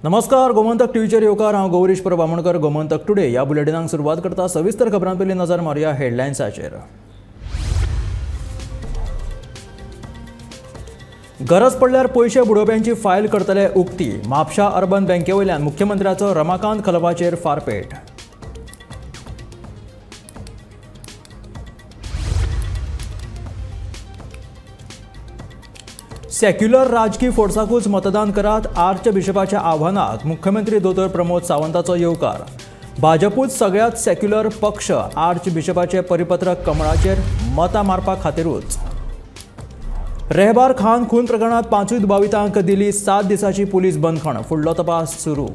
नमस्कार, गोमंतक टीव्हीचेर येवकार. हांव गौरीश प्रभू बामणकर. गोमंतक टुडे ह्या बुलेटिनाक सुरवात करता. सविस्तर खबरां पयलीं नजर मारुया हेडलायन्साचेर. गरज पडल्यार पयशे बुडोवप्यांची फायल करतले उक्ती. म्हापशा अर्बन बँके वयल्यान मुख्यमंत्र्याचो रमाकांत खलपाचेर फारपेट. सेक्युलर राजकी फोर्साकूच मतदान करात, आर्च बिशपाच्या आव्हानाक मुख्यमंत्री दोतोर प्रमोद सावंताचो येवकार. भाजपूच सगळ्यात सेक्युलर पक्ष, आर्च बिशपाचे परिपत्रक कमळाचेर मतां मारपा खातीरूच. रेहबार खान खून प्रकरणात 5 दुबावितांक दिली 7 दिसांची पुलीस बंदखण. फुडलो तपास सुरू.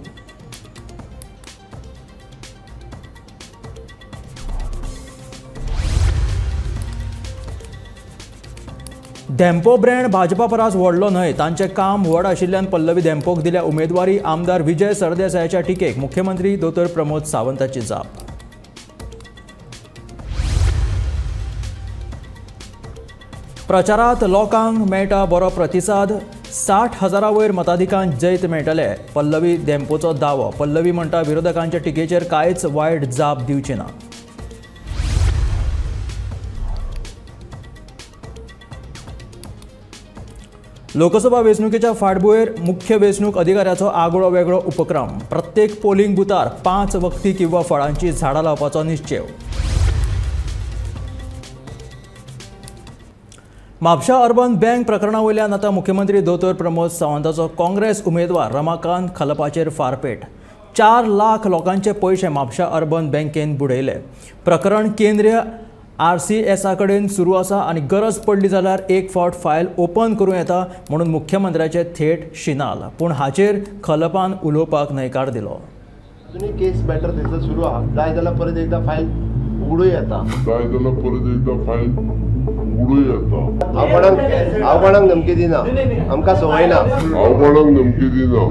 धेंपो ब्रँड भाजपा परस व्हडलो न्हय, तांचें काम व्हड आशिल्ल्यान पल्लवी धेंपोक दिल्या उमेदवारी. आमदार विजय सरदेसायाच्या टिकेक मुख्यमंत्री दोतोर प्रमोद सावंताची जाप. प्रचारात लोकांक मेळटा बरो प्रतिसाद. 60,000 वयर मताधिकांक जैत मेळटले, पल्लवी धेंपोचो दावो. पल्लवी म्हणटा विरोधकांच्या टिकेचेर कांयच वायट जाप दिवची ना. लोकसभा वेंचणुकेच्या फाटभुंयेर मुख्य वेंचणूक अधिकाऱ्याचो आगळो वेगळो उपक्रम. प्रत्येक पोलिंग बुथार 5 वखदी किंवा फळांची झाडां लावपाचो निश्चेव. म्हापशा अर्बन बँक प्रकरणा वयल्यान आतां मुख्यमंत्री दोतोर प्रमोद सावंताचो काँग्रेस उमेदवार रमाकांत खलपाचेर फारपेट. 4 लाख लोकांचे पयशे म्हापशा अर्बन बँकेन बुडयले. प्रकरण केंद्रीय RCSA कडेन सुरू आसा आनी गरज पडली जाल्यार एक फावट फायल ओपन करूं येता म्हणून मुख्यमंत्र्याचे थेट शिनाल. पूण हाचेर खलपान उलोवपाक न्हयकार दिलो. अजूनय केस मॅटर थंयसर सुरू आहा. जाय जाल्यार परत एकदा फायल उगडूं येता. जाय जाल्यार परत एकदा फायल उगडूं येता. हांव कोणाक धमकी दिना, आमकां संवय ना. हांव कोणाक धमकी दिना,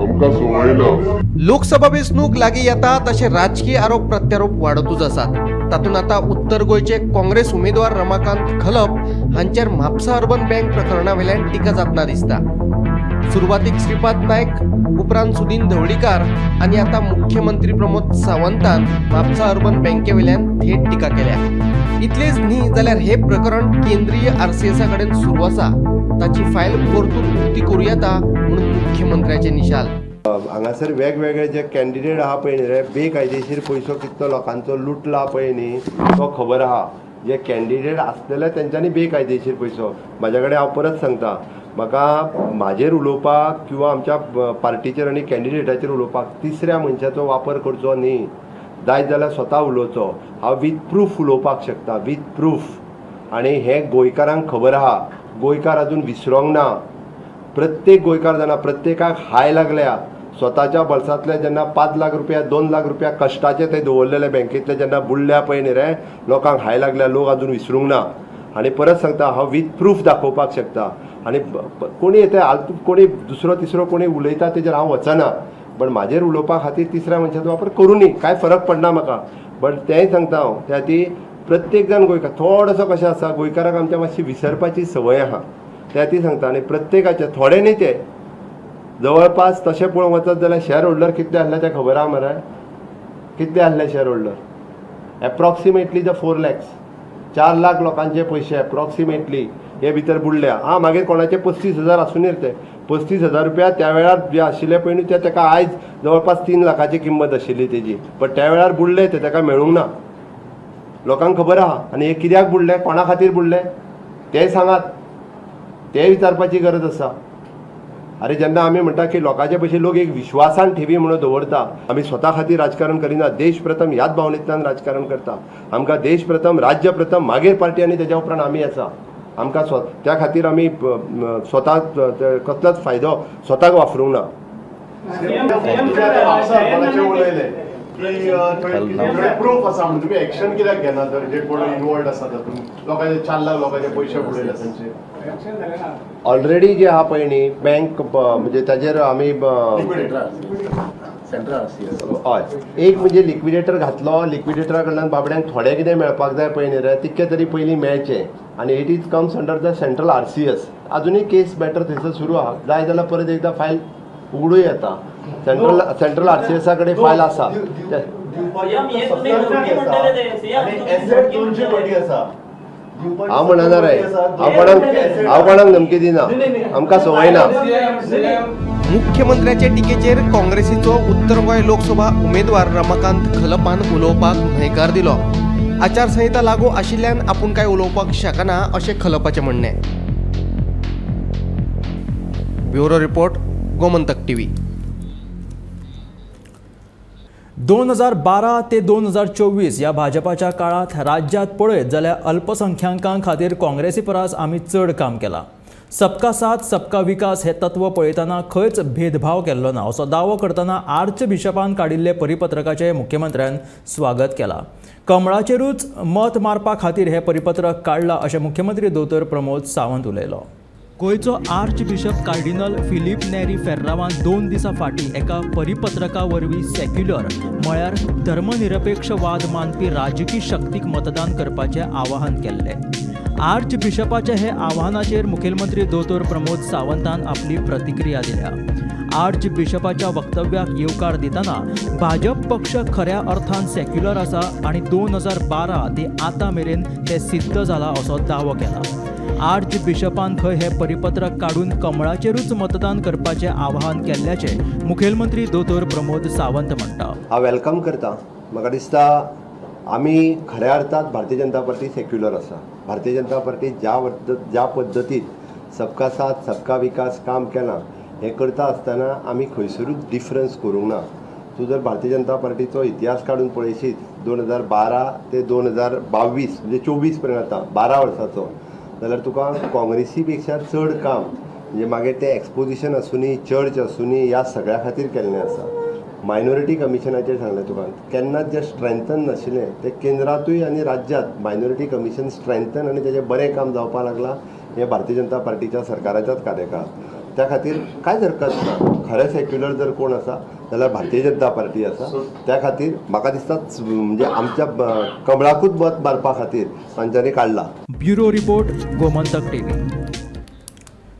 आमकां संवय ना. लोकसभा वेंचणूक लागीं येता तशे राजकीय आरोप प्रत्यारोप वाडतूच आसात. तातूंत आतां उत्तर गोंयचे काँग्रेस उमेदवार रमाकांत खलप हांचेर म्हापसा अर्बन बँक प्रकरणा वयल्यान टिका जातना दिसता. सुरवातीक श्रीपाद नायक, उपरांत सुदीन ढवळीकार आनी आतां मुख्यमंत्री प्रमोद सावंतान म्हापसा अर्बन बँके वयल्यान थेट टिका केल्या. इतलेंच न्ही जाल्यार हें प्रकरण केंद्रीय RCSA कडेन सुरू आसा, ताची फायल परतून उक्ती करूं येता म्हणून मुख्यमंत्र्याचे निशाल. हांगासर वेगवेगळे जे कॅन्डिडेट आहा पळय न्ही रे, बेकायदेशीर पयसो कितलो लोकांचो लुटला पळय न्ही तो खबर आहा. जे कॅन्डिडेट आसलेले तेंच्यांनी बेकायदेशीर पयसो. म्हाज्या कडेन हांव परत सांगता, म्हाका म्हाजेर उलोवपाक किंवा आमच्या पार्टीचेर आनी कॅन्डिडेटाचेर उलोवपाक तिसऱ्या मनशाचो वापर करचो न्ही. जायत जाल्यार स्वता उलोवचो. हांव वीथ प्रूफ उलोवपाक शकता, वीथ प्रूफ. आनी हें गोंयकारांक खबर आहा. गोंयकार अजून विसरोंक ना. प्रत्येक गोंयकार जाणा, प्रत्येकाक हाय लागल्या. स्वताच्या बल्सांतले जेन्ना 5 लाख रुपया, 2 लाख रुपया कश्टाचे ते दवरलेले बँकेंतले जेन्ना बुडल्या पळय न्ही रे, लोकांक हाय लागल्या. लोक अजून विसरूंक ना. आनी परत सांगता, हांव वीथ प्रूफ दाखोवपाक शकता. आनी कोणी येता, कोणी दुसरो तिसरो कोणी उलयता तेजेर हांव वचना, बट म्हाजेर उलोवपा खातीर तिसऱ्या मनशाचो वापर करूं न्ही, कांय फरक पडना म्हाका. बट तेंय सांगता हांव, त्या खातीर प्रत्येक जाण गोंयकार थोडोसो कशें आसा, गोंयकाराक आमच्या मातशी विसरपाची संवय आहा. त्या खातीर सांगता. आनी प्रत्येकाचे थोडे न्ही ते जवळपास तशें पळोवंक वचत जाल्यार शेअर होल्डर कितले आसले ते खबर आहा मरे. कितले आसले share holder? Approximately the 4 lakhs, 4 lakh लोकांचे पयशे एप्रॉक्सिमेटली हे भितर बुडल्या. आं, मागीर कोणाचे 35,000 आसूं ते 35,000 रुपया त्या वेळार जे आशिल्ले पळय न्ही ते ताका आयज जवळपास 3 लाखाची किंमत आशिल्ली तेजी. बट त्या वेळार बुडले ते ताका मेळूंक ना. लोकांक खबर आहा. आनी हे कित्याक बुडले, कोणा खातीर बुडले तें सांगात, तें विचारपाची गरज आसा. अरे जेन्ना आमी म्हणटा की लोकांचे पयशे लोक एक विश्वासान ठेवी म्हणून दवरता. आमी स्वता खातीर राजकारण करिना, देश प्रथम ह्याच भावनेंतल्यान राजकारण करता. आमकां देश प्रथम, राज्य प्रथम, मागीर पार्टी आनी तेज्या उपरांत आमी आसा. आमकां त्या खातीर आमी स्वता कसलोच फायदो स्वताक वापरूंक ना. प्रूफ आसा म्हणून तुमी एक्शन कित्याक घेना तर जे कोण इन्वॉल्ड आसा तातूंत लोकांचे 4 लाख लोकांचे पयशे बुडयले तांचे? ऑलरेडी जे आहा पळय न्ही बँक, म्हणजे ताजेर आमी हय एक म्हणजे लिक्विडेटर घातलो. लिक्विडेटरा कडल्यान बाबड्यांक थोडें कितें मेळपाक जाय पळय न्ही रे, तितकें तरी पयलीं मेळचें. आनी it is comes under the central RCS. अजुनय केस मॅटर थंयसर सुरू आहा. जाय जाल्यार परत एकदा फायल उगडूं येता. सेंट्रल आरसीएसा कडेन फायल आसा. हांव म्हणना रे, हांव कोणाक धमकी दिना, आमकां संवय ना. मुख्यमंत्र्याचे टिकेचेर काँग्रेसीचो उत्तर गोंय लोकसभा उमेदवार रमाकांत खलपान उलोवपाक न्हयकार दिलो. आचारसंहिता लागू आशिल्ल्यान आपूण काय उलोवपाक शकना अशें खलपाचें म्हणणें. Bureau report, Gomantak TV. 2012 ते 2024 ह्या भाजपाच्या काळांत राज्यांत पळयत जाल्यार अल्पसंख्याकां खातीर काँग्रेसी परस आमी चड काम केलां. सबका साथ सबका विकास हे तत्व पळयतना खंयच भेदभाव केल्लो ना असो दावो करतना आर्च बिशपान काडिल्ले परिपत्रकाचें मुख्यमंत्र्यान स्वागत केलां. कमळाचेरूच मत मारपा खातीर हें परिपत्रक काडलां अशें मुख्यमंत्री दोतोर प्रमोद सावंत उलयलो. गोंयचो archbishop cardinal Filipe Neri फेर्रावान 2 दिसां फाटीं एका परिपत्रका वरवीं सेक्युलर म्हळ्यार धर्मनिरपेक्षवाद मानपी राजकी शक्तीक मतदान करपाचें आवाहन केल्लें. आर्च बिशपाच्या हे आव्हानाचेर मुखेलमंत्री दोतोर प्रमोद सावंतान आपली प्रतिक्रिया दिल्या. आर्च बिशपाच्या वक्तव्याक येवकार दितना भाजप पक्ष खऱ्या अर्थान सेक्युलर आसा आनी 2012 ते आतां मेरेन ते सिद्ध जाला असो दावो केला. आर्च बिशपान खंय हें परिपत्रक काडून कमळाचेरूच मतदान करपाचें आवाहन केल्ल्याचें मुखेलमंत्री दोतोर प्रमोद सावंत म्हणटा. हांव welcome करता. म्हाका दिसता आमी खऱ्या अर्थात भारतीय जनता पार्टी सेक्युलर आसा. भारतीय जनता पार्टी ज्या पद्दतीन सबका साथ सबका विकास काम केलां हें करता आसतना आमी खंयसरूच डिफरन्स करूंक ना. तूं जर भारतीय जनता पार्टीचो इतिहास काडून पळयशीत 2012 ते 2022 म्हणजे 24 पर्यंत आतां 12 वर्सांचो जाल्यार तुका काँग्रेसी पेक्षा चड काम म्हणजे मागीर तें एक्सपोजिशन आसूनी, चर्च आसूनी, ह्या सगळ्या खातीर केल्लें आसा. मायनॉरिटी कमिशनाचेर सांगलें तुका, केन्नाच जें स्ट्रेंथन नाशिल्लें तें केंद्रांतूय आनी राज्यांत मायनॉरिटी कमिशन स्ट्रेंथन आनी तेजें बरें काम जावपाक लागलां हें भारतीय जनता पार्टीच्या सरकाराच्याच कार्यकाळांत. त्या खातीर कांयच हरकत ना. खरें सेक्युलर जर कोण आसा जाल्यार भारतीय जनता पार्टी आसा. त्या खातीर म्हाका दिसता म्हणजे आमच्या कमळाकूच मत मारपा खातीर तांच्यांनी काडला. Bureau report, Gomantak TV.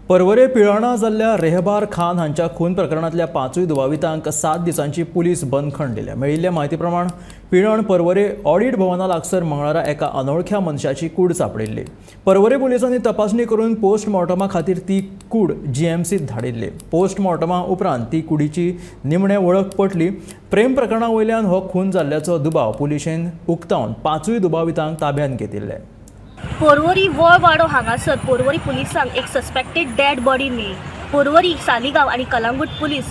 Porvorim Pilerne जाल्ल्या रेहबार खान हांच्या खून प्रकरणांतल्या 5 दुबावितांक 7 दिसांची पुलीस बंदखण दिल्या. मेळिल्ल्या म्हायती प्रमाण पिळर्ण पर्वरे ऑडिट भवना लागसर मंगळारा एका अनोळख्या मनशाची कूड सांपडिल्ली. पर्वरे पुलिसांनी तपासणी करून पोस्टमॉर्टमा खातीर ती कूड जीएमसीत धाडिल्ली. पोस्टमॉर्टमा उपरांत ती कुडीची निमणे वळख पटली. प्रेम प्रकरणा वयल्यान हो खून जाल्ल्याचो दुबाव पुलिशेन उक्तावन 5 दुबावितांक ताब्यांत घेतिल्ले. पोरवरी वळवाडो हांगासर पोरवरी पुलिसांक एक सस्पेक्टेड डेड बॉडी मेळ्ळी. पोरवरी, सालिगांव आनी कलांगूट पुलीस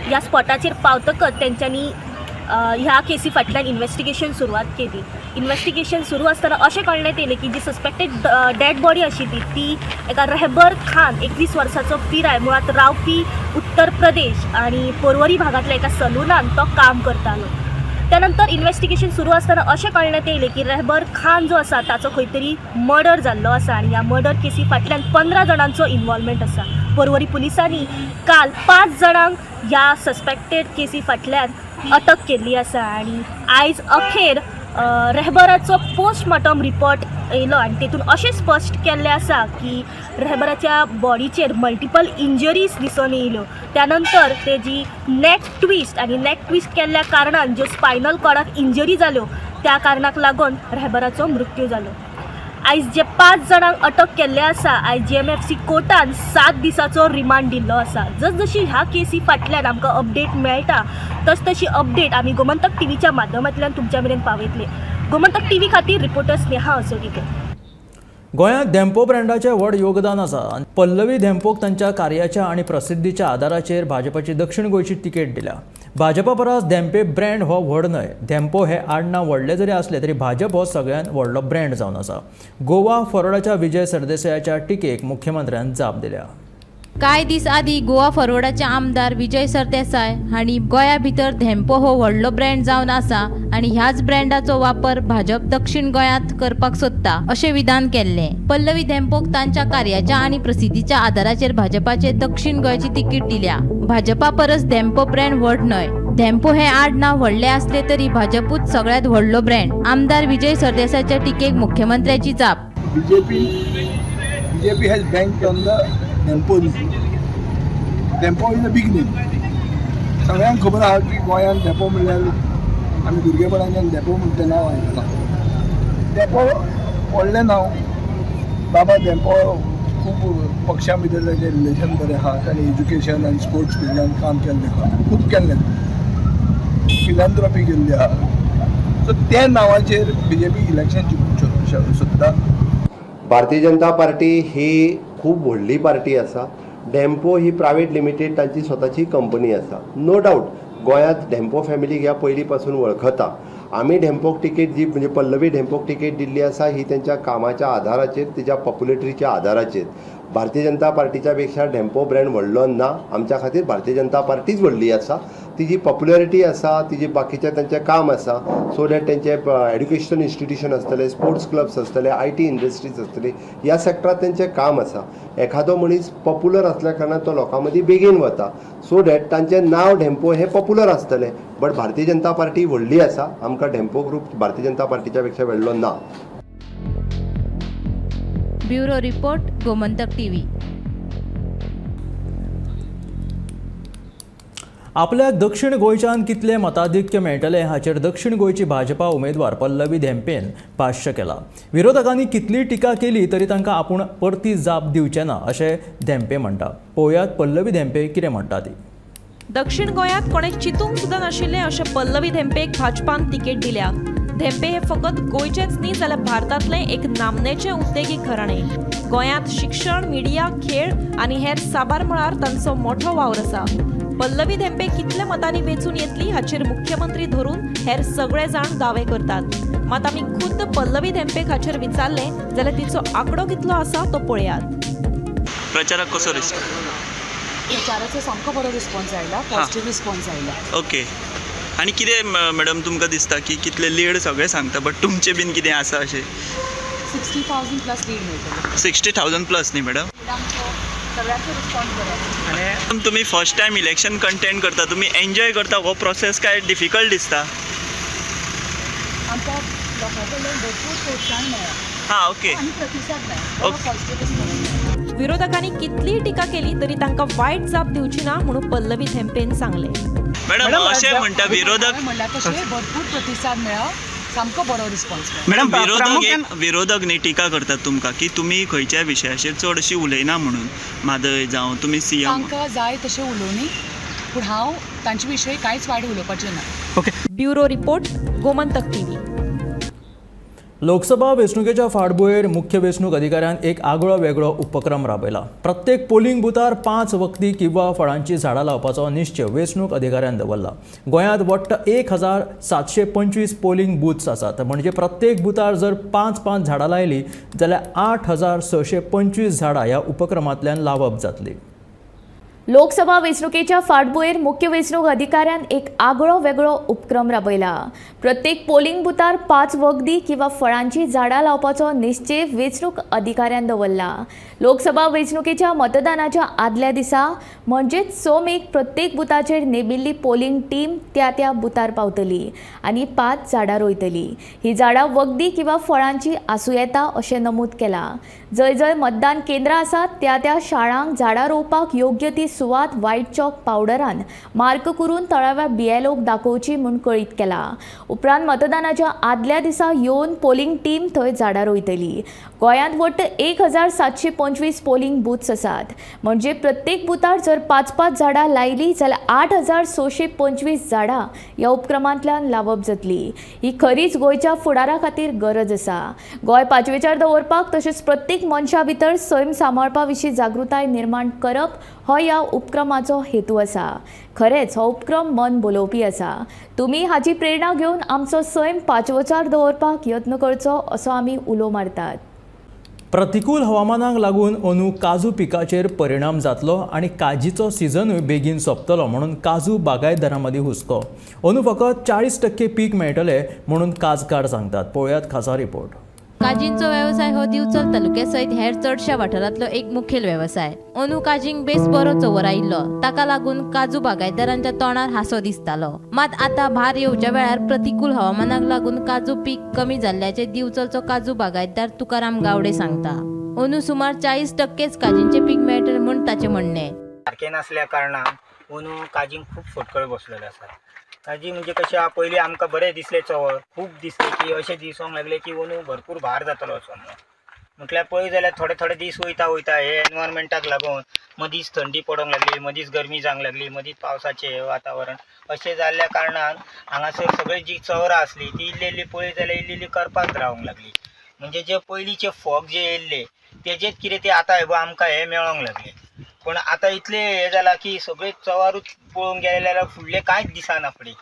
ह्या स्पॉटाचेर पावतकच तेंच्यांनी ह्या केसी फाटल्यान इन्वेस्टिगेशन सुरवात केली. इन्वेस्टिगेशन सुरू आसतना अशें कळण्यात येयलें की जी सस्पेक्टेड डेड बॉडी आशिल्ली ती एका रेहबर खान 21 वर्साचो पिराय, मुळांत रावपी उत्तर प्रदेश आनी पोरवरी भागांतल्या एका सलुनान तो काम करतालो. त्यानंतर इन्वेस्टिगेशन सुरू आसतना अशें कळण्यात येयलें की रेहबर खान जो आसा ताचो खंय तरी मर्डर जाल्लो आसा आनी ह्या मर्डर केसी फाटल्यान 15 जाणांचो इन्वॉल्वमेंट आसा. पोरवरी पुलिसांनी काल 5 जाणांक ह्या सस्पेक्टेड केसी फाटल्यान अटक केल्ली आसा आनी आयज अखेर रेहबराचो पोस्टमॉर्टम रिपोर्ट येयलो आनी तेतून अशें स्पश्ट केल्लें आसा की रेहबराच्या बॉडीचेर मल्टिपल इंजरीज दिसून येयल्यो. त्यानंतर तेजी नेक ट्विस्ट आनी नेक ट्विस्ट केल्ल्या कारणान ज्यो स्पायनल कॉर्डाक इंजरी जाल्यो त्या कारणाक लागून रेहबराचो मृत्यू जालो. आयज जे 5 जाणांक अटक केल्ले आसा आयज जीएमएफसी कोर्टान 7 दिसाचो रिमांड दिल्लो आसा. जसजशी ह्या केसी फाटल्यान आमकां अपडेट मेळटा तस तशी अपडेट आमी गोमंतक टीव्हीच्या माध्यमांतल्यान तुमच्या मेरेन पावयतले. गोमंतक टीव्ही खातीर रिपोर्टर स्नेहा असोडीकर. गोंयांत धेंपो ब्रँडाचें व्हड योगदान आसा. पल्लवी धेंपोक तांच्या कार्याच्या आनी प्रसिद्धीच्या आदाराचेर भाजपाची दक्षिण गोंयची तिकेट दिल्या. भाजपा परस धेंपे ब्रँड हो व्हड न्हय. धेंपो हे आडनांव व्हडलें जरी आसलें तरी भाजप हो सगळ्यांत व्हडलो ब्रँड जावन आसा. गोवा फॉरवर्डाच्या विजय सरदेसायाच्या टिकेक मुख्यमंत्र्यान जाप दिल्या. कांय दीस आदीं गोवा फॉरवर्डाचे आमदार विजय सरदेसाय हांणी गोंया भितर धेंपो हो व्हडलो ब्रँड जावन आसा आनी ह्याच ब्रँडाचो वापर भाजप दक्षिण गोंयांत करपाक सोदता अशें विधान केल्लें. पल्लवी धेंपोक तांच्या कार्याच्या आनी प्रसिद्धीच्या आदाराचेर भाजपाचे दक्षिण गोंयची तिकीट दिल्या. भाजपा परस धेंपो ब्रँड व्हड न्हय. धेंपो हे आडनांव व्हडलें आसलें तरी भाजपूच सगळ्यांत व्हडलो ब्रँड. आमदार विजय सरदेसायाच्या टिकेक मुख्यमंत्र्याची जाप. BJP has banked on the Dempo name. Dempo is a big name. सगळ्यांक खबर आहा की गोंयांत धेंपो म्हणल्यार आमी भुरगेपणाच्यान धेंपो म्हणटा तें नांव आयकलां. धेंपो व्हडलें नांव, बाबा धेंपो खूब पक्षां भितर ताचें रिलेशन बरें आहा. ताणें एज्युकेशन आनी स्पोर्ट्स फिल्डान काम केल्लें आहा, खूब केल्लें, फिलांथ्रॉपी केल्ली आहा. सो त्या नांवाचेर बीजेपी इलेक्शन जिखूंक सोदता. भारतीय जनता पार्टी ही खूब व्हडली पार्टी आसा. धेंपो ही प्रायवेट लिमिटेड तांची स्वताची कंपनी आसा. नो डावट गोंयांत धेंपो फॅमिलीक ह्या पयलीं पासून वळखता. आमी धेंपोक तिकेट जी म्हणजे पल्लवी धेंपोक तिकेट दिल्ली आसा ही तेंच्या कामाच्या आधाराचेर, तिच्या पॉप्युलरिटीच्या आधाराचेर. भारतीय जनता पार्टीच्या पेक्षा धेंपो ब्रँड व्हडलो ना. आमच्या खातीर भारतीय जनता पार्टीच व्हडली आसा. तिजी पॉप्युलरिटी आसा, तिजी बाकीचें तेंचें काम आसा. सो that तेंचे एड्युकेशन इन्स्टिट्यूशन आसतले, स्पोर्ट्स क्लब्स आसतले, IT industries आसतली, ह्या सॅक्टरांत तेंचें काम आसा. एखादो मनीस पॉप्युलर आसल्या कारणान तो लोकां मदीं बेगीन वता. सो that तांचें नांव धेंपो हें पॉप्युलर आसतलें. बट भारतीय जनता पार्टी व्हडली आसा. आमकां धेंपो ग्रूप भारतीय जनता पार्टीच्या पेक्षा व्हडलो ना. Bureau report, Gomantak TV. आपल्याक दक्षिण गोंयच्यान कितले मताधिक्य मेळटले हाचेर दक्षिण गोंयची भाजपा उमेदवार पल्लवी धेंपेन भाश्य केलां. विरोधकांनी कितली टिका केली तरी तांकां आपूण परती जाप दिवचे ना अशें धेंपे म्हणटा. पळोवयात पल्लवी धेंपे कितें म्हणटा ती. दक्षिण गोंयांत कोणें चिंतूंक सुद्दां नाशिल्लें अशें पल्लवी धेंपेक भाजपान तिकेट दिल्या. धेंपे हे फकत गोंयचेच न्ही जाल्यार भारतांतलें एक नामनेचें उद्देगीक घराणें. गोंयांत शिक्षण, मिडिया, खेळ आनी हेर साबार मळार तांचो मोठो वावर आसा. पल्लवी धेंपे कितल्या मतांनी वेंचून येतली हाचेर मुख्यमंत्री धरून हेर सगळे जाण दावे करतात. मात आमी खुद्द पल्लवी धेंपेक हाचेर विचारलें जाल्यार तिचो आंकडो कितलो आसा तो पळयात. प्रचाराक कसो रिस्पॉन्स? प्रचाराचो सामको बरो रिस्पॉन्स आयला, पॉझिटिव्ह रिस्पॉन्स आयला. ओके, आनी कितें मॅडम तुमकां दिसता की कितले लीड सगळे सांगता बट तुमचें बीन कितें आसा अशें? 60,000 प्लस लीड मेळटलो. 60,000 प्लस न्ही मॅडम? सगळ्यांचो रिस्पॉन्स बरो आसा. तुमी फर्स्ट टायम इलेक्शन कंटेंट करता, तुमी एन्जॉय करता हो प्रोसेस काय डिफिकल्ट दिसता? आमकां लोकां कडल्यान भरपूर प्रोत्साहन मेळ्ळां. हां, ओके, आनी प्रतिसाद मेळ्ळा, बरो पॉझिटिव्ह रिस्पॉन्स. विरोधकांनी कितलीय टिका केली तरी तांकां वायट जाप दिवची ना म्हणून पल्लवी धेंपेन सांगलें. मॅडम अशें म्हणटा विरोधक म्हणल्यार तशें भरपूर प्रतिसाद मेळ्ळा, सामको बरो रिस्पॉन्स. मॅडम विरोधक न्ही टिका करतात तुमकां की तुमी खंयच्या विशयाचेर चड अशी उलयना म्हणून, म्हादय जावं तुमी सीएम. तांकां जाय तशें उलोवनी, पूण हांव तांचे विशयी कांयच वायट उलोवपाचें ना. Okay. Bureau report, Gomantak TV. Lok Sabha वेंचणुकेच्या फाटभुंयेर मुख्य वेंचणूक अधिकाऱ्यान एक आगळो वेगळो उपक्रम राबयला. प्रत्येक पोलिंग बुथार 5 वखदी किंवा फळांची झाडां लावपाचो निश्चय वेंचणूक अधिकाऱ्यान दवरला. गोंयांत वट्ट 1725 पोलिंग बूथ्स आसात, म्हणजे प्रत्येक बुथार जर 5-5 झाडां लायली जाल्यार 8625 झाडां ह्या उपक्रमांतल्यान लावप जातली. लोकसभा वेंचणुकेच्या फाटभुंयेर मुख्य वेंचणूक अधिकाऱ्यान एक आगळो वेगळो उपक्रम राबयला. प्रत्येक पोलिंग बुथार 5 वखदी किंवा फळांची झाडां लावपाचो निश्चय वेंचणूक अधिकाऱ्यान दवरला. लोकसभा वेंचणुकेच्या मतदानाच्या आदल्या दिसा म्हणजेच 6 मेक प्रत्येक बुथाचेर नेमिल्ली पोलिंग टीम त्या त्या बुथार पावतली आनी 5 झाडां रोयतली. ही झाडां वखदी किंवा फळांची आसूं येता अशें नमूद केलां. जंय जंय मतदान केंद्रां आसात त्या त्या शाळांक झाडां रोवपाक योग्य ती सुवात व्हायट चॉक पावडरान मार्क करून थळाव्या बीएलओक दाखोवची म्हूण कळीत केला. उपरांत मतदानाच्या आदल्या दिसा येवन पोलिंग टीम थंय झाडां रोयतली. गोंयांत वट्ट 1725 पोलिंग बूथ्स आसात, म्हणजे प्रत्येक बुथार जर 5-5 झाडां लायली जाल्यार 8625 झाडां ह्या उपक्रमांतल्यान लावप जातली. ही खरीच गोंयच्या फुडारा खातीर गरज आसा. गोंय पाचवेचार दवरपाक तशेंच प्रत्येक मनशा भितर सैम सांबाळपा विशीं जागृताय निर्माण करप हो ह्या उपक्रमाचो हेतू आसा. खरेंच हो उपक्रम मन बोलोवपी आसा. तुमी हाची प्रेरणा घेवन आमचो सैम पाचवोचार दवरपाक यत्न करचो असो आमी उलो मारतात. प्रतिकूल हवामानाक लागून अंदू काजू पिकाचेर परिणाम जातलो आनी काजीचो सिजनूय बेगीन सोंपतलो म्हणून काजू बागायतदारां मदीं हुस्को. अंदू फकत 40% पीक मेळटलें म्हणून काजकार सांगतात. पळोवयात खासा रिपोर्ट. काजींचो वेवसाय हो दिवचल तालुक्या सयत हेर चडश्या वाठारांतलो एक मुखेल वेवसाय. अंदू काजींक बेस बरो चंवर आयिल्लो, ताका लागून काजू बागायतदारांच्या तोंडार हांसो दिसतालो. मात आतां भार येवच्या वेळार प्रतिकूल हवामानाक लागून काजू पीक कमी जाल्ल्याचें दिवचलचो काजू बागायतदार तुकाराम गावडे सांगता. अंदू सुमार 40% काजींचें पीक मेळटलें म्हूण ताचें म्हणणें. सारकें नासल्या कारणान अंदू काजींक खूब फटकळ बसलेले आसा. काजी म्हणजे कशें आहा, पयलीं आमकां बरें दिसलें चवर, खूब दिसलें की अशें दिसूंक लागलें की अंदू भरपूर भार जातलो असो म्हणून. म्हटल्यार पळय जाल्यार थोडे थोडे दीस वयता वयता हे एनवायरमेंटाक लागून मदींच थंडी पडोंक लागली, मदींच गरमी जावंक लागली, मदींच पावसाचें वातावरण अशें जाल्ल्या कारणान हांगासर सगळी जी चवरां आसली ती इल्ली इल्ली पळय जाल्यार इल्ली इल्ली करपाक रावंक लागली. म्हणजे जे पयलींचे फोग जे येयल्ले तेजेच कितें ते आतां हे आमकां हे मेळोंक लागले. पूण आतां इतलें हें जालां की सगळें चवारूच पळोवंक गेलें जाल्यार फुडलें कांयच दिसना. फुडें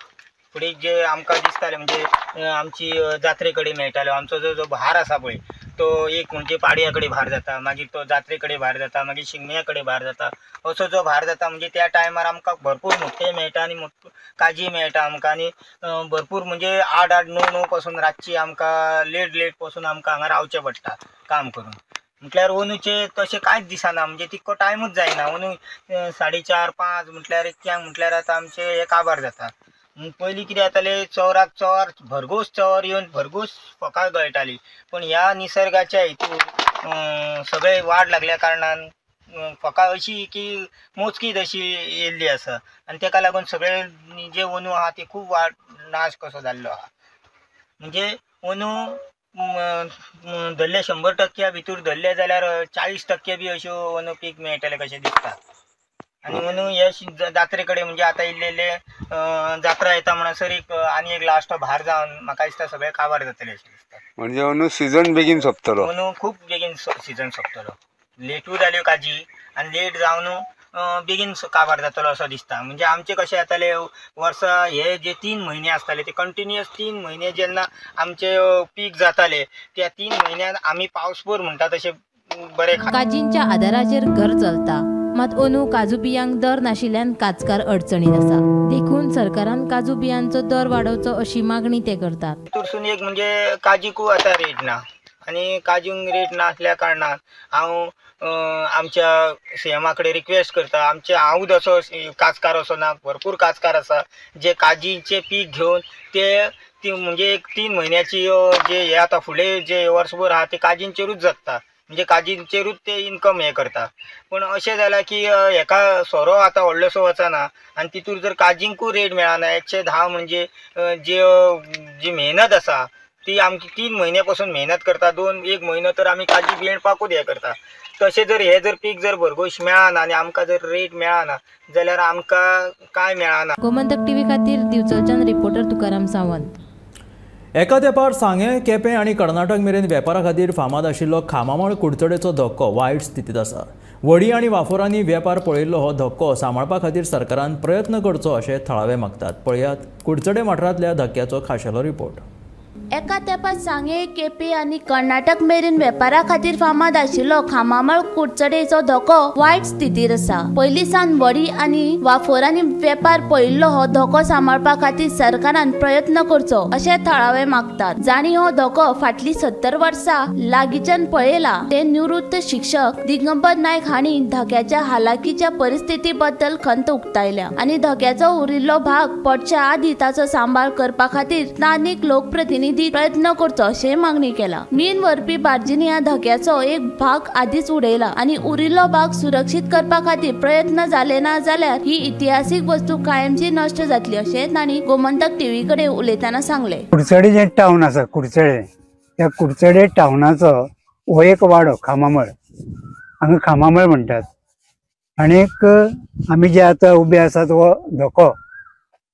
फुडें जे आमकां दिसतालें म्हणजे आमची जात्रे कडेन मेळटाल्यो, आमचो जो जो भार आसा पळय तो एक म्हणजे पाडया कडेन भार जाता, मागीर तो जात्रे कडेन भार जाता, मागीर शिगम्या कडेन भार जाता. असो जो भार जाता म्हणजे त्या टायमार आमकां भरपूर मोठे मेळटा आनी काजी मेळटा आमकां. आनी भरपूर म्हणजे 8 8 9 9 पासून रातची आमकां लेट लेट पासून आमकां हांगा रावचें पडटा काम करून. म्हटल्यार अंदूचे तशें कांयच दिसना, म्हणजे तितको टायमूच जायना. अंदू 4:30 5 म्हटल्यार इतक्यांक म्हटल्यार आतां आमचें हें काबार जाता. पयलीं कितें जातालें, चवराक चवर भरघोस चवर येवन भरघोस फोकां गळटाली. पूण ह्या निसर्गाच्या हितून सगळे वाड लागल्या कारणान फोकां अशी की मोजकीच अशी येयल्ली आसा आनी तेका लागून सगळे जे अंदू आहा ते खूब वाड नाश कसो जाल्लो आहा. म्हणजे अंदू धरले 100% भितर धरले जाल्यार 40% बी अश्यो अंदू पीक मेळटलें कशें दिसता. आनी अंदू हे जात्रे कडेन म्हणजे आतां इल्ले इल्ले जात्रा येता म्हणसर एक आनी एक लास्ट भार जावन म्हाका दिसता सगळें काबार जातलें अशें दिसता. म्हणजे अंदू सिजन बेगीन सोंपतलो. अंदू खूब बेगीन सिजन सोंपतलो. लेटूय जाल्यो काजी आनी लेट जावन बेगीन काबार जातलो असो दिसता. म्हणजे आमचें कशें जातालें वर्सा हे जे 3 म्हयने आसताले ते कंटिन्युअस 3 म्हयने जेन्ना आमचे पीक जाताले त्या 3 म्हयन्यान आमी पावसभर म्हणटा तशें बरें काजींच्या आदाराचेर घर चलता. मात अंदू काजू बियांक दर नाशिल्ल्यान काजकार अडचणीत आसा, देखून सरकारान काजू बियांचो दर वाडोवचो अशी मागणी ते करतात. तितूरसून एक म्हणजे काजीकू आतां रेट ना आनी काजूंक रेट नासल्या कारणान हांव आमच्या सीएमा कडेन रिक्वेस्ट करता. आमचे हांवूच असो काजकार असो ना, भरपूर काजकार आसा जे काजीचें पीक घेवन ते ती म्हणजे एक 3 म्हयन्याची जे हे आतां फुडें जे वर्सभर आहा ते काजींचेरूच जगता, म्हणजे काजींचेरूच ते इनकम हें करता. पूण अशें जालां की हेका सोरो आतां व्हडलोसो वचना आनी तितूर जर काजींकूय रेट मेळना. 110 म्हणजे जे जी मेहनत आसा ती आमची 3 म्हयन्या पासून मेहनत करता, 2-1 म्हयनो तर आमी काजी बेणपाकूच हें करता. तशें जर हे जर पीक जर भरघोस मेळना आनी आमकां जर रेट मेळना जाल्यार आमकां कांय मेळना. गोमंतक टीव्ही खातीर दिवचलच्यान रिपोर्टर तुकाराम सावंत. एका तेंपार सांगें, केपें आनी कर्नाटक मेरेन वेपारा खातीर फामाद आशिल्लो खामामळ कुडचडेचो धक्को वायट स्थितींत आसा. वडी आनी वाफोरांनी वेपार पळयिल्लो हो धक्को सांबाळपा खातीर सरकारान प्रयत्न करचो अशें थळावे मागतात. पळयात कुडचडे वाठारांतल्या धक्क्याचो खाशेलो रिपोर्ट. एका तेंपार सांगें, केपें आनी कर्नाटक मेरेन वेपारा खातीर फामाद आशिल्लो खामामळ कुडचडेचो धोको वायट स्थितीर आसा. पयलीं सावन वडी आनी वाफोरांनी वेपार पळयिल्लो हो धोको सांबाळपा खातीर सरकारान प्रयत्न करचो अशें थळावे मागतात. जांणी हो धोको फाटलीं 70 वर्सां लागींच्यान पळयला ते निवृत्त शिक्षक दिगंबर नायक हांणी धक्याच्या हालाकीच्या परिस्थिती बद्दल खंत उक्तायल्या आनी धक्याचो उरिल्लो भाग पडच्या आदीं ताचो सांबाळ करपा खातीर स्थानीक लोकप्रतिनिधी प्रयत्न करचो अशें मागणी केला. मीन व्हरपी बार्जींनी ह्या धक्याचो एक भाग आदीच उडयला आनी उरिल्लो भाग सुरक्षीत करपा खातीर प्रयत्न जाले ना जाल्यार ही इतिहासीक वस्तू कायमची नश्ट जातली अशें तांणी गोमंतक टीव्ही कडेन उलयतना सांगलें. कुडचडे जें टावन आसा कुडचडे, त्या कुडचडे टावनाचो हो एक वाडो खामामळ, हांगा खामामळ म्हणटात. आनीक आमी जे आतां उबे आसात हो धको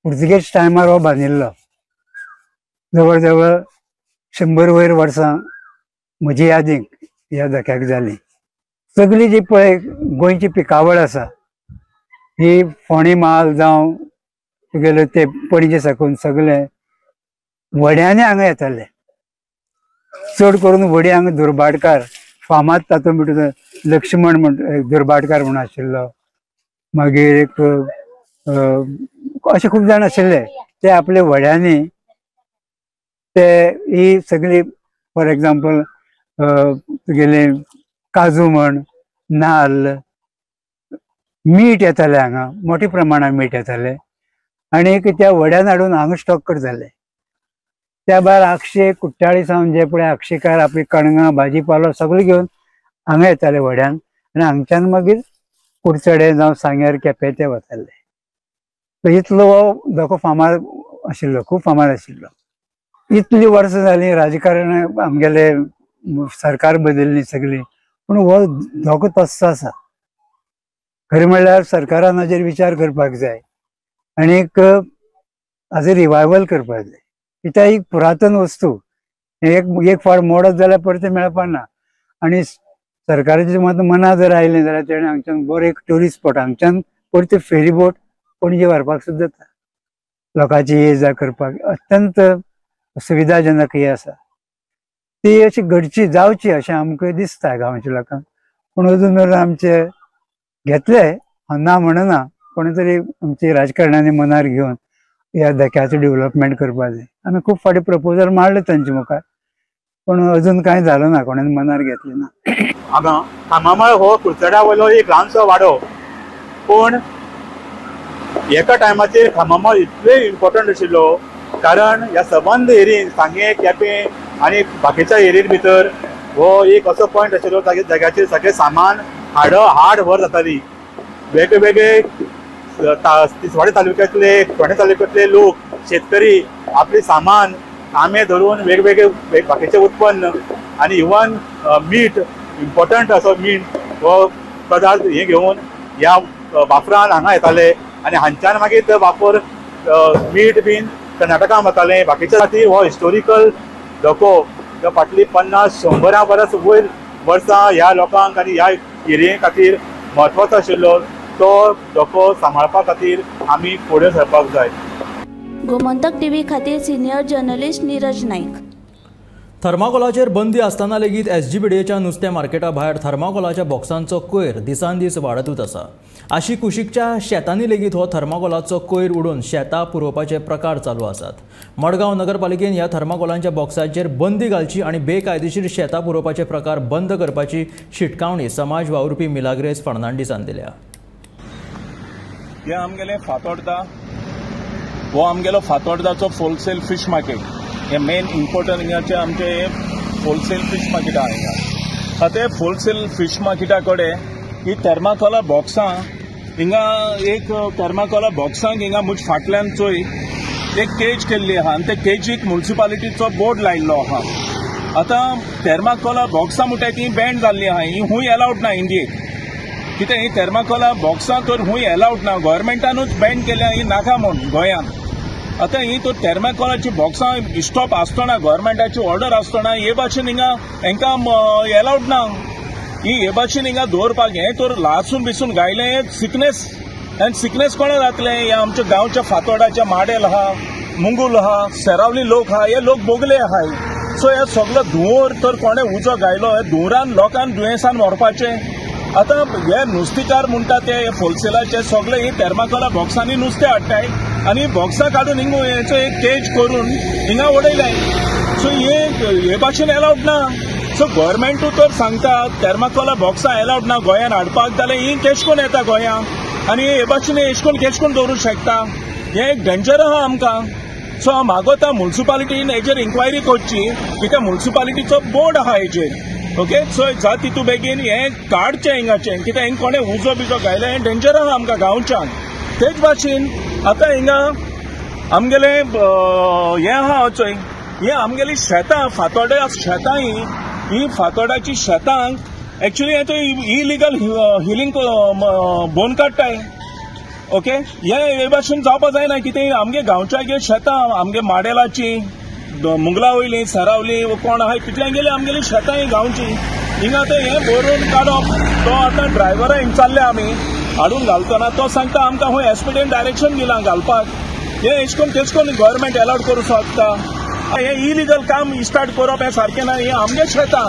पुर्तुगेज टायमार हो बांदिल्लो. जवळ जवळ 100 वयर वर्सां म्हजी यादीक ह्या धक्याक जाली. सगळी जी पळय गोंयची पिकावळ आसा ही फोंडे म्हाल जावं तुगेले ते पणजे साकून सगळे व्हड्यांनी हांगा येताले. चड करून व्हडी हांगा दुर्भाटकार फामाद, तातूंत भितर लक्ष्मण म्हण दुर्भाटकार म्हणून आशिल्लो, मागीर एक अशे खूब जाण आशिल्ले ते आपले व्हड्यांनी ते ही सगळी फॉर एग्जाम्पल तुगेले काजू म्हण, नाल्ल, मीठ येतालें हांगा मोठ्या प्रमाणान मीठ येतालें आनी त्या व्हड्यान हाडून हांगा स्टॉक करताले. त्या भायर आक्षे कुट्टाळी सावन जे पळय आक्षेकार आपली कणगां भाजी पालो सगळें घेवन हांगा येताले व्हड्यान आनी हांगच्यान मागीर कुडचडे जावं सांग्यार केपें ते वताले. सो इतलो हो धको फामाद आशिल्लो, खूब फामाद आशिल्लो. इतली वर्सां जालीं राजकारण आमगेले सरकार बदलली सगळी, पूण हो धोको तस्सो आसा. खरें म्हणल्यार सरकारान हाजेर विचार करपाक जाय आनीक हाजो रिवायवल करपाक जाय. कित्याक एक पुरातन वस्तू एक फावट मोडत जाल्यार परतें मेळपाक ना. आनी सरकाराचे मत मना जर आयलें जाल्यार तेणें हांगच्यान बरो एक ट्युरिस्ट स्पॉट हांगच्यान परते फेरीबोट पणजे व्हरपाक सुद्दां जाता. लोकांची ये जा करपाक अत्यंत सुविधाजनक हे आसा. ती अशी घडची जावची अशें आमकां दिसता गांवच्या लोकांक, पूण अजून मेरेन आमचे घेतले ना म्हणना, कोणी तरी आमचे राजकारण्यांनी मनार घेवन ह्या धक्याचो डेव्हलपमेंट करपाक जाय. आमी खूब फावटी प्रपोजल मारले तांचे मुखार, पूण अजून कांय जालो ना, कोणें मनार घेतलें ना. हांगा खामामळ हो कुडचड्या वयलो एक ल्हानसो वाडो, पूण एका टायमाचेर खामामळ इतले इम्पॉर्टंट आशिल्लो कारण ह्या सबंद एरियेन सांगें केपें आनी बाकीच्या एरियेन भितर हो एक असो पॉयंट आशिल्लो जाग्याचेर सगळें सामान हाड व्हर जाताली. वेगळे तिसवाडे तालुक्यांतले फोंडें तालुक्यांतले लोक शेतकरी आपले सामान आंबे धरून वेगवेगळे बाकीचें उत्पन्न आनी इवन मीठ इम्पॉर्टंट असो मीठ हो पदार्थ हे घेवन ह्या वापरान हांगा येताले आनी हांच्यान मागीर ते वापर मीठ बीन कर्नाटकान वतालें. बाकीच्या खातीर हो हिस्टोरिकल धको फाटली 50-100 परस वयर वर्सां ह्या लोकांक आनी ह्या एरिये खातीर म्हत्वाचो आशिल्लो तो धको सांबाळपा खातीर आमी फुडें सरपाक जाय. गोमंतक टीव्ही खातीर सिनियर जर्नलिस्ट नीरज नाईक. थर्माकोलाचेर बंदी आसतना लेगीत एसजीबीडीएच्या नुस्तें मार्केटा भायर थर्माकोलाच्या बॉक्सांचो कोयर दिसान दीस वाडतूच आसा. आशी कुशीकच्या शेतांनी लेगीत हो थर्माकोलाचो कोयर उडोवन शेतां पुरोवपाचे प्रकार चालू आसात. मडगांव नगरपालिकेन ह्या थर्माकोलांच्या बॉक्सांचेर बंदी घालची आनी बेकायदेशीर शेतां पुरोवपाचे प्रकार बंद करपाची शिटकावणी समाज वावुरपी मिलाग्रेस फर्नांडीसान दिल्या. हे आमगेले फातोर्डा, हो आमगेलो फातोर्डाचो होलसेल फिश मार्केट. हे मेन इम्पॉर्टंट हिंगाचे आमचे हे होलसेल फिश मार्केट आहा हिंगा. आतां हे होलसेल फिश मार्केटा कडेन ही थर्माकोला बॉक्सां हिंगा एक थर्माकोला बॉक्सांक हिंगा मुज फाटल्यान चोय एक केज केल्ली आहा आनी ते केजीक म्युनिसिपालिटीचो बोर्ड लायिल्लो आहा. आतां थर्माकोला बॉक्सां म्हणटाय ती बॅन जाल्ली आहा, ही खूंय एलावड ना इंडियेक. कितें ही थर्माकोला बॉक्सां तर खूंय एलावड ना, गव्हर्मेंटानूच बॅन केल्या ही नाका म्हूण गोंयांत. आतां ही तर थर्माकोलाची बॉक्सां स्टॉप आसतना गव्हर्मेंटाची ऑर्डर आसतना हे भाशेन हिंगा हेंकां एलावड ना. ही हे भाशेन हिंगा दवरपाक हें तर लासून बिसून गायलें सिकनेस आनी सिकनेस कोणा जातलें. हे आमच्या गांवच्या फातोडाच्या माडेल आहा, मुंगूल आहा, सेरावली लोक आहा, हे लोक बोगले आहाय. सो हे सगलो धुंवर तर कोणें उजो गायलो हे धुंवरान लोकांक दुयेंसान मरपाचें. आतां हे नुस्तेकार म्हणटा ते होलसेलाचे सगळे ही थर्माकोला बॉक्सांनी नुस्तें हाडटाय आनी बॉक्सां काडून हिंगा हेचो एक केज करून हिंगा उडयलाय. सो हे भाशेन एलावड ना. सो गव्हर्मेंटू तर सांगता थर्माकोला बॉक्सां एलावड ना गोंयान हाडपाक, जाल्यार ही केश कोण येता गोंयांत आनी हे भाशेन एश कोण केश कोण दवरूंक शकता. हें एक डेंजर आहा आमकां. सो हांव मागोता म्युनिसिपालिटीन हेजेर इन्क्वायरी करची, कित्याक म्युनिसिपालिटीचो बोर्ड आहा हेजेर. ओके, सो जाता तितू बेगीन हें काडचें हिंगाचें, कित्याक हिंगा कोणें उजो बिजो घायलो हें डेंजर आहा आमकां गांवच्यान. तेच भाशेन आतां हिंगा आमगेलें हें आहा चोय, हें आमगेली शेतां फातोड्या शेतां ही फातोडाची शेतांक एक्चुली हें तो इलिगल हिलींग बोन काडटाय. ओके, हे भाशेन जावपा जायना. कितें आमगे गांवच्या शेतां आमगे माडेलाची मुंगला वयली सरावली कोण आहाय तितल्यान गेली आमगेली शेतां ही गांवची. हिंगा आतां हें बरोवन काडप तो आतां ड्रायव्हरा हिंग चल्ले आमी हाडून घालतना तो सांगता आमकां खूंय एसपीडीन डायरेक्शन दिलां घालपाक. हें एश कोन तेश कोन गव्हर्मेंट एलावड करूं शकता. हें इलिगल काम स्टार्ट करप हें सारकें ना. हें आमगे शेतां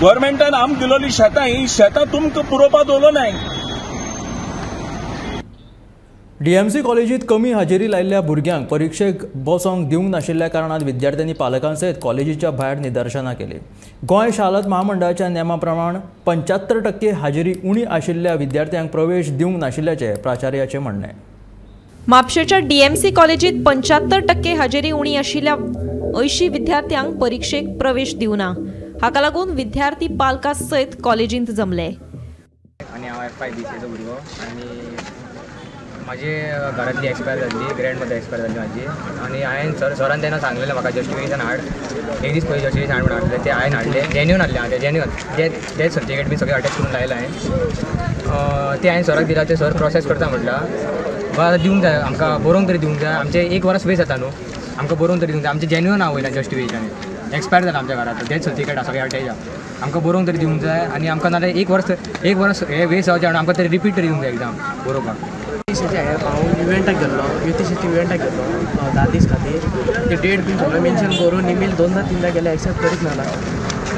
गव्हर्मेंटान आमकां दिलोली शेतां, ही शेतां तुमकां पुरोवपा दवरलो नाय. डीएमसी कॉलेजीत कमी हाजेरी लायिल्ल्या भुरग्यांक परिक्षेक बसोंक दिवंक नाशिल्ल्या कारणान विद्यार्थ्यांनी पालकां सयत कॉलेजीच्या भायर निदर्शनां केली. गोंय शालत महामंडळाच्या नेमा प्रमाण 75% हाजेरी उणी आशिल्ल्या विद्यार्थ्यांक प्रवेश दिवंक नाशिल्ल्याचें प्राचार्याचें म्हणणें. म्हापशेंच्या डीएमसी कॉलेजीत 75% हाजेरी उणी आशिल्ल्या 80 विद्यार्थ्यांक परिक्षेक प्रवेश दिवना. हाका लागून विद्यार्थी पालकां सयत कॉलेजींत जमले. आनी हांव FIBCचो भुरगो आनी म्हाजी घरांतली एक्सपायर जाल्ली, ग्रँड मदर एक्सपायर जाल्ली म्हाजी. आनी हांवें सरान तेन्ना सांगलेलें म्हाका जस्टिफिकेशन हाड, एक दीस पयलीं जस्टिफिकेशन हाड म्हणून हाडलें, तें हांवें हाडलें, जेन्युन हाडलें. हांवें जेन्युन डेथ सर्टिफिकेट बी सगळें अटॅच करून लायलें हांवें. तें हांवें सराक दिलां, तें सर प्रोसेस करता म्हटलां. बट आतां दिवंक जाय आमकां, बरोवंक तरी दिवंक जाय. आमचें एक वर्स वेस्ट जाता न्हू, आमकां बरोवंक तरी दिवंक जाय. आमचें जेन्युन आहा वयल्यान जस्टिफिकेशन, एक्सपायर जालां आमच्या घरांत, डेथ सर्टिफिकेट आसा सगळें अटॅच आहा. आमकां बरोवंक तरी दिवंक जाय आनी आमकां नाल्यार एक वर्स हें वेस्ट जावचें आनी आमकां तरी रिपीट तरी दिवंक जाय एग्जाम बरोवपाक. हांव इव्हेंटाक गेल्लो, युतीशेची इव्हेंटाक गेल्लो 10 दीस खातीर. ते डेट बीन सगळें मेन्शन करून इमेल 2दा 3दा गेले, एक्सेप्ट करीत ना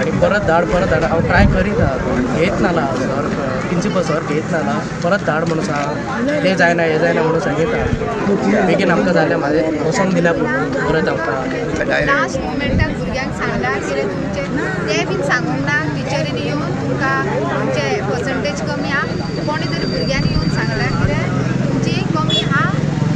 आनी परत धाड परत धाड. हांव ट्राय करीत घेत ना, सर प्रिंसिपल सर घेत ना, परत धाड म्हणून सांग, तें जायना हें जायना म्हणून सांगिता. बेगीन आमकां जालें, म्हाजें वचोंक दिल्या परत आमकां. लास्ट मुमेंटाक भुरग्यांक सांगलां कितें तुमचें तें बीन सांगूंक ना, टिचरींनी येवन तुमकां तुमचे पर्संटेज कमी आहा, कोणी तरी भुरग्यांनी येवन सांगलां कितें तुमची कमी आहा,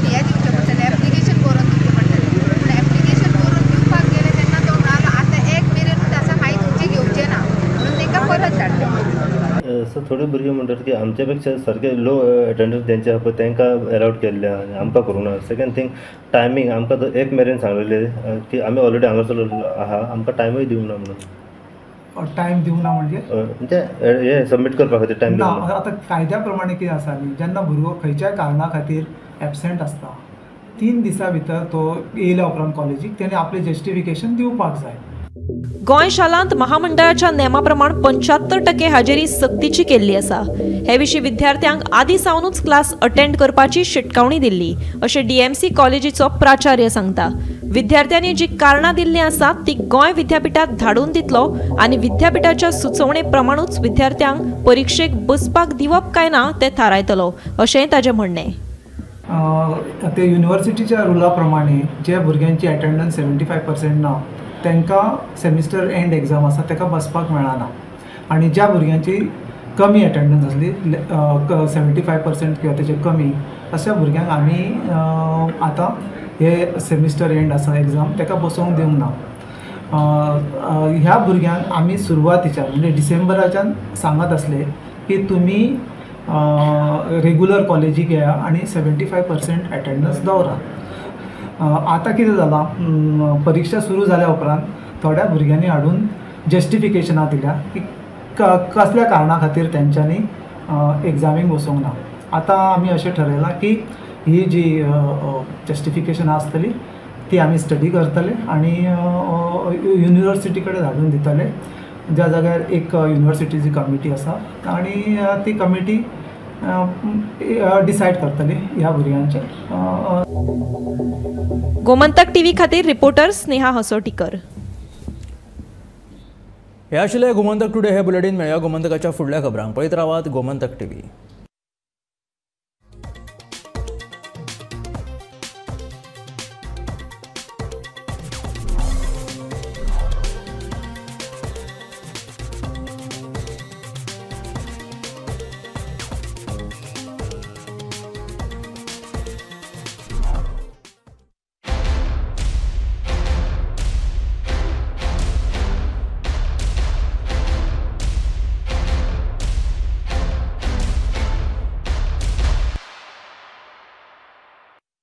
हें दिवचें पडटलें, एप्लिकेशन बरोवन दिवचें पडटलें. पूण एप्लिकेशन बरोवन दिवपाक गेलें तेन्ना तो म्हणालो आतां एक मेरेनूच आसा, मागीर तुमचें घेवचें ना म्हणून तांकां परत धाडलें. सो थोडे भुरगे म्हणटात की आमच्या पेक्षा सारके लो एटेंडन्स तेंचे आहा पळय तांकां एलावड केल्ले आहा आनी आमकां करूंक ना. सेकंड थींग टायमींग, आमकां एक मेरेन सांगलेले की आमी ऑलरेडी हांगासर आहा, आमकां टायमूय दिवंक ना म्हणून. टायम दिवंक ना म्हणजे म्हणजे हे सबमीट करपा खातीर टायम ना. आतां कायद्या प्रमाणे कितें आसा न्ही, जेन्ना भुरगो खंयच्याय कारणा खातीर एबसेंट आसता, 3 दिसां भितर तो येयल्या उपरांत कॉलेजीक तेणें आपलें जस्टिफिकेशन दिवपाक जाय. गोंय शालांत महामंडळाच्या नेमा प्रमाण 75% हाजेरी सक्तीची केल्ली आसा. हे विशीं विद्यार्थ्यांक आदी सावनूच क्लास अटेंड करपाची शिटकावणी दिल्ली अशें डीएमसी कॉलेजीचो प्राचार्य सांगता. विद्यार्थ्यांनी जी कारणां दिल्लीं आसात ती गोंय विद्यापीठात धाडून दितलो आनी विद्यापीठाच्या सुचोवणे प्रमाणूच विद्यार्थ्यांक परिक्षेक बसपाक दिवप काय ना तें थारायतलो अशेंय ताजें म्हणणें. ते युनिव्हर्सिटीच्या रुला प्रमाणे जे भुरग्यांची अटेंडन्स 75% ना तांकां सेमिस्टर एंड एग्जाम आसा ताका बसपाक मेळना, आनी ज्या भुरग्यांची कमी अटेंडन्स आसली 75% किंवा तेचे कमी अशा भुरग्यांक आमी आतां हे सेमिस्टर एंड आसा एग्जाम ताका बसोवंक दिवंक ना. ह्या भुरग्यांक आमी सुरवातीच्यान म्हणजे डिसेंबराच्यान सांगत आसले की तुमी रेगुलर कॉलेजीक येया आनी 75% अटेंडन्स दवरात. आतां कितें जालां, परिक्षा सुरू जाल्या उपरांत थोड्या भुरग्यांनी हाडून जस्टिफिकेशनां दिल्या की कसल्या कारणा खातीर तेंच्यांनी एग्जामीक बसोवंक ना. आतां आमी अशें ठरयलां की ही जी जस्टिफिकेशनां आसतली ती आमी स्टडी करतले आनी युनिवर्सिटी कडेन धाडून दितले, ज्या जाग्यार एक युनिवर्सिटीची कमिटी आसा आनी ती कमिटी डिसायड करतली ह्या भुरग्यांचें. गोमंतक टीव्ही खातीर रिपोर्टर स्नेहा हसोटीकर. हे आशिल्ले गोमंतक टुडे हे बुलेटीन. मेळया गोमंतकाच्या फुडल्या खबरांक. पळयत रावात गोमंतक टीव्ही.